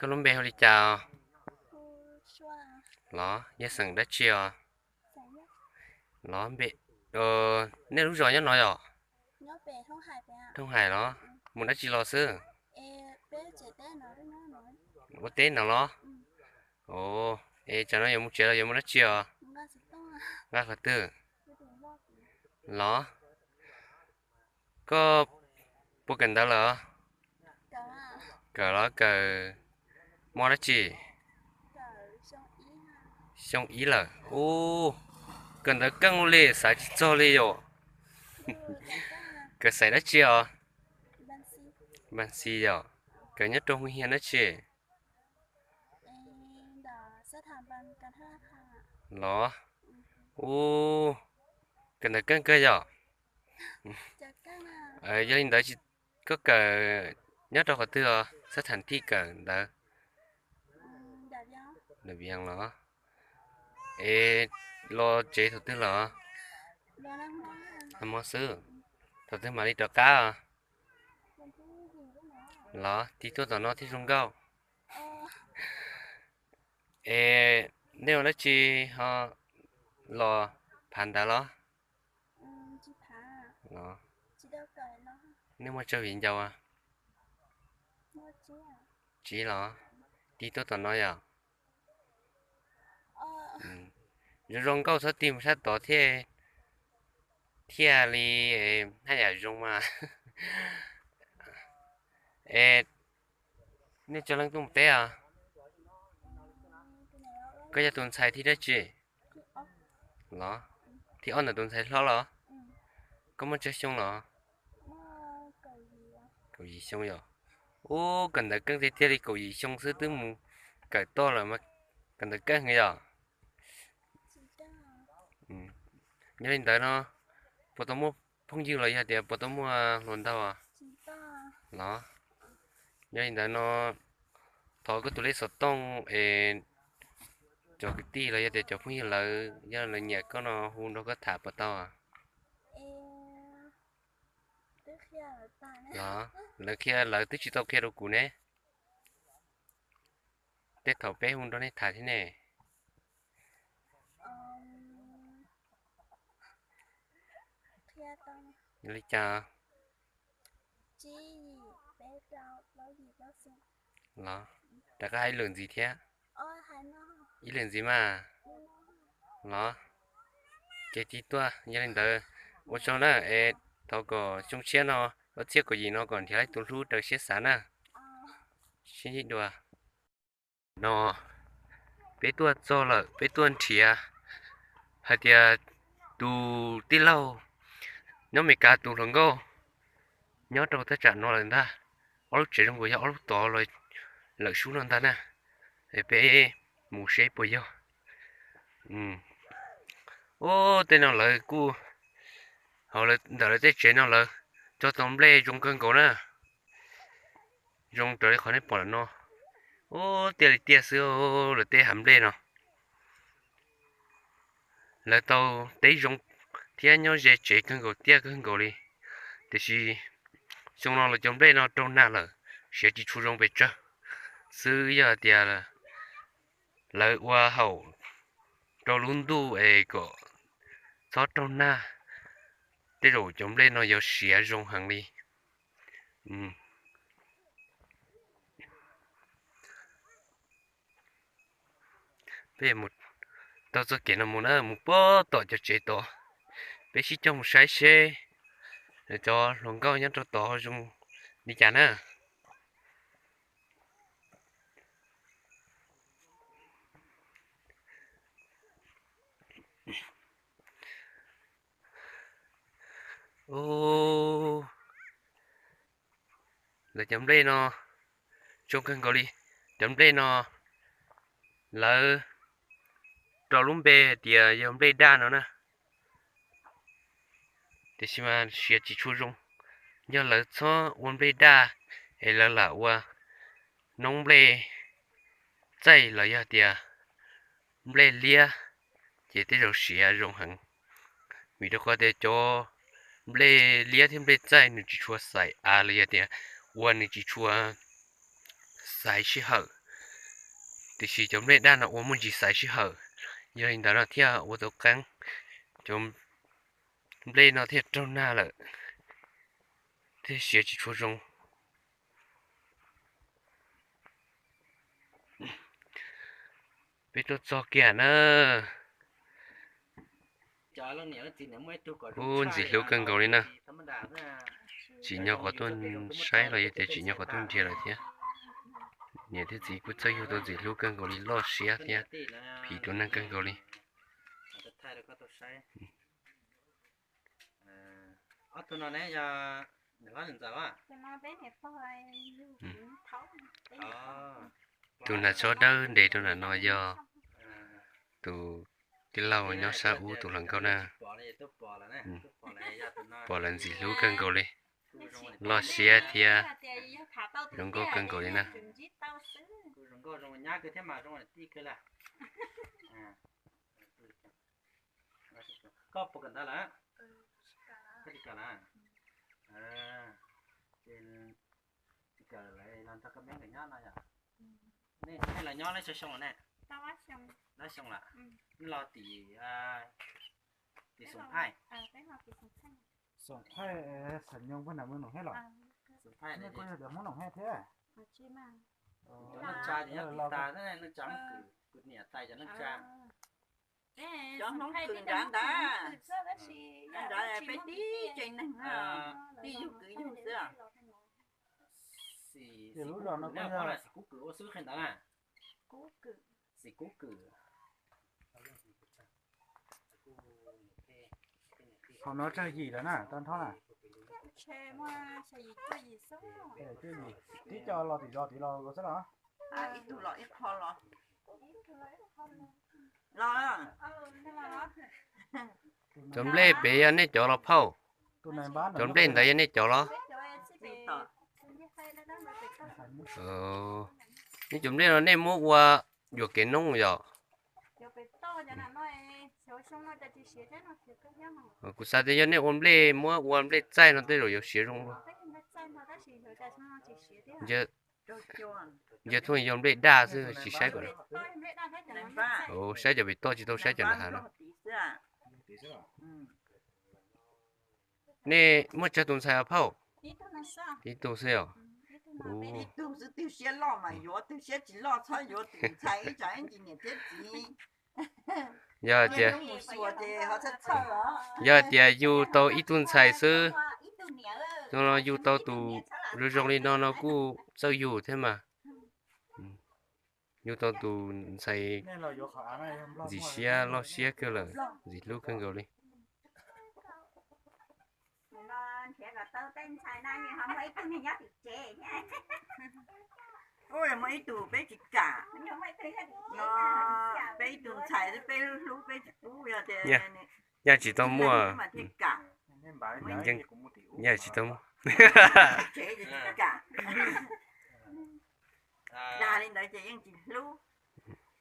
Koj lub npe hu li cas? Los yog xeem dab tsi os? Los, nej lub zos nyob no yom? Thoob Hais los? Mus dab tsi los xwb? Ua teb no los? Es tsam no yuav mus tsev los yuav mus dab tsi os? Nqa qhov twg? Los, koj puas kawm ntawv lawm? Kawm los kawm mos dab tsi? Xyoo ib lawm. Ub, kawm ntawv keej li, xav tsis txog li yom. Kawm xaim dab tsi os? Npas xis yom. Kawm nyob rau hoo hias dab tsi? Los, ub, kawm ntawv keej kawg yom. Yog li ntawd koj kawm nyob rau qhov twg os, xab tham thij kawm ntawv? Los, es los tsev thaum twg los? Hmo xwb. Thaum twg mam li rov qab os? Los tig tuaj tom no thiaj zoo nkauj. Es nej ua dab tsi ho los, phav ntawv los? Nej muaj tsawg viv ncaus? Tsiv los? Tig tuaj tom no yom. Zoo zoo nkauj, txhob tig mus sab tod thiaj, thiaj li haj yam zoo mas. Es nej tsawg leej tuaj mus teb os? Koj yog tus ntxhais thib dab tsi? Los, thib ob ntawm tus ntxhais hlob los? Koj muaj tsawg xyoo los? Kaum yim xyoo yom. Ub, kawm ntawv keej tiag tiag li, kaum yim xyoo xwb twb mus kawm toj lawm mas kawm ntawv keej yom. Yog li ntawd no, puas tau muaj phooj ywg los yog tias puas tau muaj hluas nraug los? Yog li ntawd no, thov koj tus lej xov tooj es cov kwv tij los yog tias cov phooj ywg lawv yog lawv nyiam koj no hu nrog koj tham puas tau? Los, lawv qhia, lawv twb tsis tau qhia rau kuv ne. Tej thaum peb hu nrog nej tham thiab ne. Li cas? Los, rov qab hais ib lwm ntxiv thiab. Ib lwm ntxiv mas. Los, ces tig tuaj, yog li ntawd ua tsaug na, es thov kom xyoo tshiab no, ob txhiab kaum yim no kom nrhiav tus hlub raws siab xav na. Sib ntsib dua. No, peb tuaj txog lawm, peb tuaj nrhiav hais tias tus tij laug nyob Amelikas tus hluas nkauj nyob rau thaj tsam no lawm ntag. Ob lub tsev zoo nkaus yog ob lub tod los lawm sub no ntag na. Es peb mus seb puas yog. Ub, tej no lawv kuj, hauv ntawm lawv tej tsev no lawv cog tau nplej zoo kawg nkaus na. Zoo raws li qhov nej pom lawm no. Ub, tiaj li tiaj xwb, lawv tej hav nplej no. Lawv tau teb zoo thiab nyob ze tsev kawg nkaus, tiaj kawg nkaus li. Tiam sis xyoo no lawv cov nplej no raug nag lawm, siav tsis tshua zoo pes tsawg xwb. Yog tias lawv ua haum rau lub ntuj es kom txhob raug nag, tej zaum cov nplej no yuav siav zoo heev li. Peb mus taug txoj kev no mus na, mus puag tom cov tsev tod. Peb sib coj mus saib seb cov hluas nkauj nyob rau tod zoo li cas na. Ub, lawv cov nplej no zoo kawg nkaus li. Cov nplej no lawv rau lub npe hais tias yog nplej daj no na. Tiam sis mas siav tsis tshua zoo, yog lawv txhob ua nplej daj es lawv lam ua noob nplej txaij los yog tias nplej liab, ces tej zaum siav zoo heev. Vim rau qhov tias cov nplej liab thiab nplej txaij nws tsis tshua xais av los yog tias ua nws tsis tshua xaiv sij hawm, Tiam sis cov nplej daj no ua muaj ntsis xaiv sij hawm, yog li ntawd no thiaj ua tau qeeb, cov nplej no thiaj raug nag lawm, thiaj siav tsis tshua zoo. Peb tuaj txog kiag na. Ub, ntxim hlub kawg nkaus li na. Tsim nyog qhov tuaj saib los yog tias tsim nyog qhov tuaj nrhiav lawm thiab. Niam thiab txiv kuj txawj yug tau ntxim hlub kawg nkaus li, loj siab thiab phim tus neeg kawg nkaus li. Tus hnav txhob dawb nres rau nram no yog tus tij laug nyob sab ub tus hluas nkauj na. Pom lawv ntxim hlub kawg nkaus li, loj siab thiab zoo nkauj kawg nkaus li na. Koj puas kawm ntawv lawm? Koj tsis kawm lawm? Tsis kawm lawm los nrog koj peb nkawd nyob no yom? Nej los nyob lawm tsawg xyoo lawm ne? Ob xyoo lawm. Nej los tim, tim Xoom Thaij? Xoom Thaij, Xoom Nyoog puag nram Mws Noom Hej los? Xoom Thaij nej kuj yog cov Hmoob Noom Hej thiab. Neej tsa ces nyob tim tas xwb, neej tsa Hmoob Kwm, kuv niam tais cov neej tsa. Cov Hmoob Kwm nrad ntag, nrad peb tib tsev neeg, tib yug kwv yug xwb. Xim Kub Kwm ua xwb qhia ntawd na. Xim Kub Kwm. Qhov no tsawg yim lawm na, tag nrho na? Tib co los tim zos tid los xwb los? Ib tug los ib qho los. Los. Cov nplej pem yog nej cov los phauj? Cov nplej ntawd yog nej cov los? Nej cov nplej no nej muab ua yuam kev noob yom? Kuv xav tias yog nej ua nplej, muab ua nplej txaij no tej zaum yuav siav zoo. Yog thooj yog nplej daj xwb tsis saib kom, saib cov pem toj tsis tau saib cov nram hav no. Nej muaj tsawg tus ntxhais os phauj? Ib tug xwb os. Ib tug xwb, twg siab loj mas yuav, twg siab tsis loj txhob yuav tus ntxhais, ib tsam ib ntsis niam thiab txiv. Yog tias, yog tias yug tau ib tug ntxhais xwb, no yug tau tus zoo zoo li no no kuj txawj yug thiab mas. Yug tau tus ntxhais ntxim siab loj siab kawg lawm, ntxim hlub kawg nkaus li. Muaj ib tug peb tsis kam, no peb ib tug ntxhais xwb peb hlub peb tsis pub, yog tias nyaj tsis tau muaj, nyaj tsis tau muaj. Dag li ntawd ces yeej tsis hlub.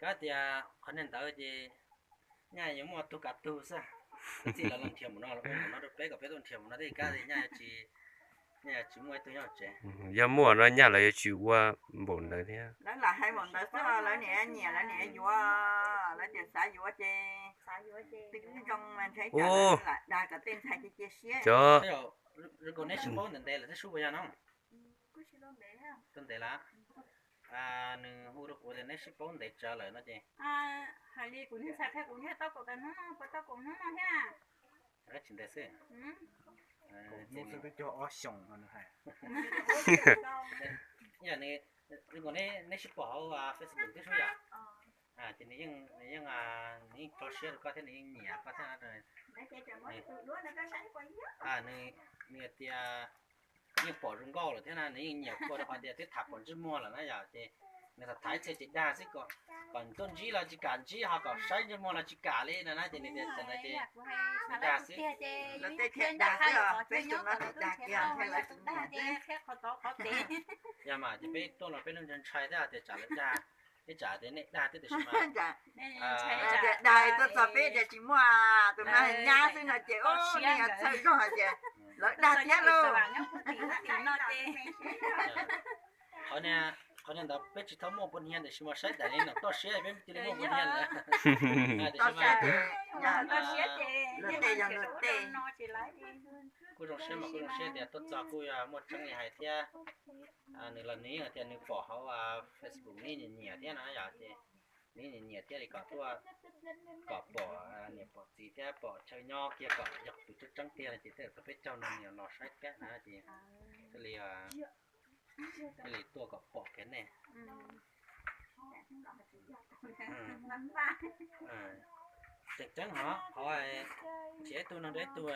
Kab tias qhov niag ntawd ces nyaj yuav muaj tug kav tug xwb. Txij lawv los nrhiav mus no, los ua mus no rau peb kom peb tuaj nrhiav mus no thiaj kab tias nyaj yuav tsis, nyaj yuav tsis muaj ib tug nyob tsev. Yog muaj no nyaj lawv yuav tsis ua npaum ntawd thiab. Lawv lam hais npaum ntawd xwb, lawv niam nyiam lawv niam yuav, lawv tias xav yuav ces twb zoo mas ntshe lam dag kom tej ntxhais cia cia siab. Cov, neb sib paub ntev ntev lawm thiab sub puas yog no? Ntev lawm. Nws hu rau kuv tias neb sib paub ntev tsawv lawm no ces. Hais li kuv niag ntxhais qhia kuv niag tau kaum tawm hnub no, puas tau kaum hnub no thiab? Tsis ntev xwb. Hnub xwb twb cuag ob xyoos no nws hais. Neb sib pom hauv Facebook twb sub yom? Ces nws yeej, nws yeej tso siab rau koj thiab nws yeej nyiam koj thiab. Nws tias yeej pom zoo nkauj lawm thiab na, nws yeej nyiam koj rau qhov tias twb tham pom ntsej muag lawm na yom, ces nws tham ib txhia ces dag xwb, kom kom tuaj ntsib los tsis kam ntsib, ho kom saib ntsej muag los tsis kam li no na, ces nws tias txawm no ces nws dag xwb. Lawv tej thiaj dag xwb, peb tus no dag kiag nthe lawv tsis nyiam xwb. Yog mas ces peb tuaj los peb lub ntshai thiab tias tsam lawv dag, peb tsam tias nej dag thiab tiam sis mas dag tuaj txog peb tias tsis muaj, tus no nyab xwb no ces ub, nej yog txhawj zog hais tias lawv dag thiab lauj. Qhov niag, Qhov niag ntawd peb tsis tau muaj puas hnia tiam sis mas saib daim li no toj siab peb cia li muaj puas hnia lawm. Tiam sis mas kuj zoo siab mas kuj zoo siab tias tuaj txog kuj yog muaj tseeb li hais thiab. Nws los nws yeej hais tias nws pom hauv Facebook nws nyiam nyiam thiab no yom, ces nws nyiam nyiam thiaj li kom tuaj kom pom niam pom txiv thiab pom chaw nyob kiag kom yog tus tseeb tseeb tiag no ces thiaj tau peb caug no nws los saib thiab na ces thiaj li thiaj li tuaj kom pom kiag nej. Tseem ceeb hov qhov tsis ib tug no rau ib tug